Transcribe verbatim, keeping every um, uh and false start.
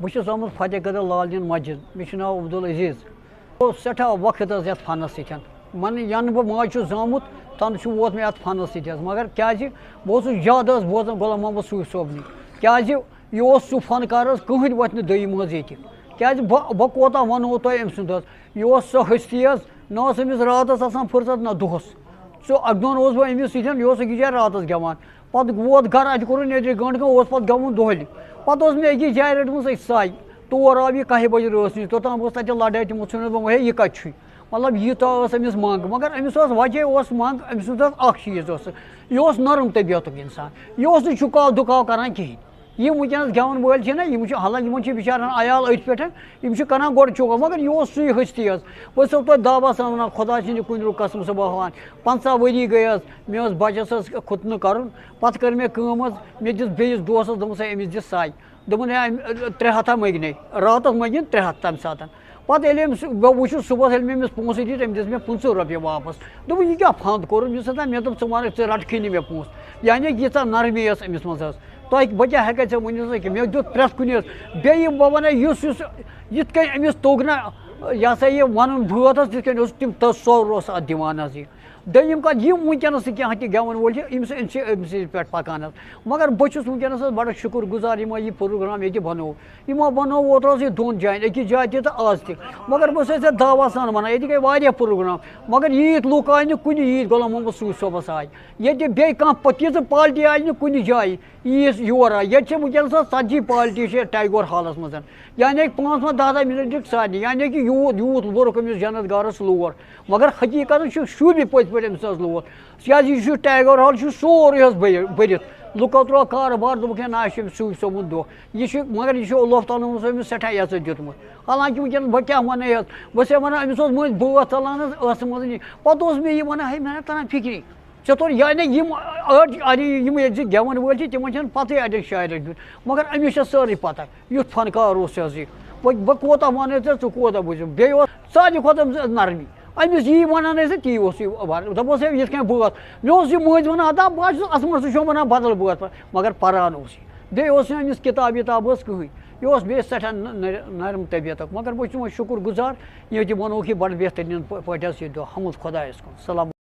بہٕ چھُس آمُت فتح قدل لال دین مسجد۔ مےٚ چھُ ناو عبدالعزیز۔ بہٕ اوسُس سٮ۪ٹھاہ وقت حظ یَتھ فنَس سۭتۍ۔ من-، یَنہٕ بہٕ ماجہِ چھُس زامُت، تَنہٕ چھُ ووت مےٚ یَتھ فنَس سۭتۍ حظ۔ مگر کیٛازِ؟ بہٕ اوسُس زیادٕ حظ بوزان غلام محمد صوٗفی صٲبنٕے۔ کیٛازِ؟ یہِ اوس سُہ فنکار حظ، کٕہٕنۍ وۄتھِ نہٕ دوٚیِم حظ ییٚتہِ۔ کیٛازِ؟ بہٕ، بہٕ کوتاہ وَنہو تۄہہِ أمۍ سُنٛد حظ۔ یہِ اوس سۄ ہستی حظ، نہ اوس أمِس راتَس آسان فرصت نہ دۄہَس۔ سُہ اَکہِ دۄہَن اوس بہٕ أمِس سۭتۍ، یہِ اوس أکِس جایہِ راتَس گٮ۪وان۔ پَتہٕ ووت گَرٕ، اَتہِ کوٚرُن نیٚدرِ گٲنٛٹہٕ کھنٛڈ، اوس پَتہٕ گٮ۪وُن دۄہلہِ۔ پَتہٕ اوس مےٚ أکِس جایہِ رٔٹمٕژ أکۍ سَے۔ تور آو یہِ کَہہِ بَجہِ رٲژ نِش، توٚتام ٲس تَتہِ لَڑٲے، تِمو ژھٕنِس بہٕ، وۄنۍ ہے یہِ کَتہِ چھُے؟ مطلب، ییٖژاہ ٲس أمِس منٛگ، مگر أمِس ٲس وجہ اوس منٛگ، أمۍ سُنٛد اوس اَکھ چیٖز اوس سُہ، یہِ اوس نرم طبیعتُک اِنسان، یہِ اوس نہٕ چُکاو دُکاو کَران کِہیٖنۍ۔ یِم وٕنکیٚنَس گٮ۪وَن وٲلۍ چھِ نہ، یِم چھِ حالانکہِ یِمَن چھِ بِچارَن عیال أتھۍ پٮ۪ٹھ، یِم چھِ کَران گۄڈٕ چُکاو، مگر یہِ اوس سُے ہستی حظ۔ بہٕ چھُسو تۄہہِ دعوا سان وَنان، خۄدا سٕنٛدِ کُنہِ رُکَس منٛز بہوان۔ پنٛژاہ ؤری گٔے حظ، مےٚ اوس بَچَس حظ کھُتنہٕ کَرُن، پَتہٕ کٔر مےٚ کٲم حظ، مےٚ دِژ بیٚیِس دوستَس، دوٚپمَس، ہے، أمِس دِ سَے۔ دوٚپُن، ہے، أمۍ، ترٛےٚ ہَتھ ہا مٔگۍ نے، راتَس مٔگِن ترٛےٚ ہَتھ تَمہِ ساتَن۔ پَتہٕ ییٚلہِ أمِس، بہٕ وٕچھُس صُبحَس، ییٚلہِ مےٚ أمِس پونٛسہٕ دِتۍ، أمۍ دِژ مےٚ پٕنٛژٕہ رۄپیہِ واپَس۔ دوٚپُن، یہِ کیٛاہ پھنٛد کوٚرُن؟ یُس ہَسا مےٚ دوٚپ، ژٕ وَنَکھ، ژٕ رَٹکھٕے نہٕ مےٚ پونٛسہٕ۔ یعنی ییٖژاہ نرمی ٲس أمِس منٛز حظ۔ تۄہہِ، بہٕ کیٛاہ ہٮ۪کَے ژےٚ ؤنِتھ حظ کہِ مےٚ دیُت پرٛٮ۪تھ کُنہِ حظ۔ بیٚیہِ بہٕ وَنَے، یُس، یُس یِتھ کٔنۍ أمِس توٚگ نہ، یہِ ہسا یہِ وَنُن بٲتھ حظ، تِتھ کٔنۍ اوس تِم تصوُر اوس اَتھ دِوان حظ یہِ۔ دوٚیِم کَتھ، یِم وٕنکیٚنَس تہِ کینٛہہ تہِ گٮ۪وَن وٲلۍ چھِ، أمِس، أمۍ سٕے، أمۍ سٕے پٮ۪ٹھ پَکان حظ۔ مگر بہٕ چھُس وٕنکیٚنَس حظ بَڑٕ شُکُر گُزار، یِمو یہِ پروگرام ییٚتہِ بَنوو۔ یِمو بَنوو اوترٕ حظ یہِ دۄن جایَن، أکِس جایہِ تہِ تہٕ آز تہِ۔ مگر بہٕ چھُسَے ژےٚ دعوا سان وَنان، ییٚتہِ گٔے واریاہ پروگرام، مگر ییٖتۍ لُکھ آیہِ نہٕ کُنہِ، ییٖتۍ غلام محمد صوٗفی صٲبَس آے۔ ییٚتہِ بیٚیہِ کانٛہہ پتہٕ ییٖژٕ پارٹی آیہِ نہٕ کُنہِ جایہِ، ییٖژ یور آیہِ۔ ییٚتہِ چھِ وٕنکیٚنَس حظ ژتجی پارٹی چھِ ٹیگور ہالَس منٛز۔ یعنی کہِ پانٛژھ پانٛژھ، دَہ دَہ مِنَٹ دِکھ سارنٕے۔ یعنی کہِ یوٗت، یوٗت لوٚرُکھ أمِس جنت گارَس لور۔ مگر حقیٖقتَن چھُ شوٗبہِ پٔتۍ پٲٹھۍ أمِس حظ لور۔ کیٛازِ یہِ چھُ ٹیگور ہال چھُ سورُے حظ بٔرِ-، بٔرِتھ۔ لُکو ترٛوو کارٕبار، دوٚپُکھ، ہے نہ، اَسہِ چھُ أمِس صوٗفی صٲبُن دۄہ۔ یہِ چھُ، مگر یہِ چھُ اللہ تعالیٰ ہَن اوس أمِس سٮ۪ٹھاہ عزت دیُتمُت۔ حالانکہِ وٕنکیٚنَس بہٕ کیٛاہ وَنَے یَتھ؟ بہٕ چھُسَے وَنان، أمِس اوس مٔنٛزۍ بٲتھ ژَلان حظ ٲسہٕ منٛز نِش۔ پَتہٕ اوس مےٚ یہِ وَنان، ہے، مےٚ نہ تَران فِکرِ۔ ژےٚ توٚر یعنی یِم أڑۍ، یعنی یِم ییٚتہِ زِ گٮ۪وَن وٲلۍ چھِ، تِمَن چھَنہٕ پَتہٕے اَتٮ۪ن شاعرَس دیُن۔ مگر أمِس چھےٚ سٲرٕے پَتہ، یُتھ فنکار اوس یہِ حظ یہِ۔ وۄنۍ بہٕ کوٗتاہ وَنَے ژےٚ، ژٕ کوٗتاہ بوٗزِو۔ بیٚیہِ اوس سارنٕے کھۄتہٕ أمِس نرمی۔ أمِس یی وَنان ٲسۍ، تی اوس یہِ وَنان۔ دَپان اوس، ہے، یِتھ کٔنۍ بٲتھ۔ مےٚ اوس یہِ مٔنٛزۍ وَنان، دَپ، بہٕ حظ چھُس اَتھ منٛز، سُہ چھُ وَنان بدل بٲتھ پَتہٕ۔ مگر پَران اوس یہِ۔ بیٚیہِ اوس نہٕ أمِس کِتاب وِتاب ٲس کٕہٕنۍ۔ یہِ اوس بیٚیہِ سٮ۪ٹھاہ نہ-، نہ-، نرم طبیعتُک۔ مگر بہٕ چھُس وۄنۍ شُکُر گُزار، یہِ تہِ وَنوکھ یہِ بَڑٕ بہتریٖن پٲ-، پٲٹھۍ حظ یہِ دۄہ۔ حمد خۄدایَس کُن۔ السلام۔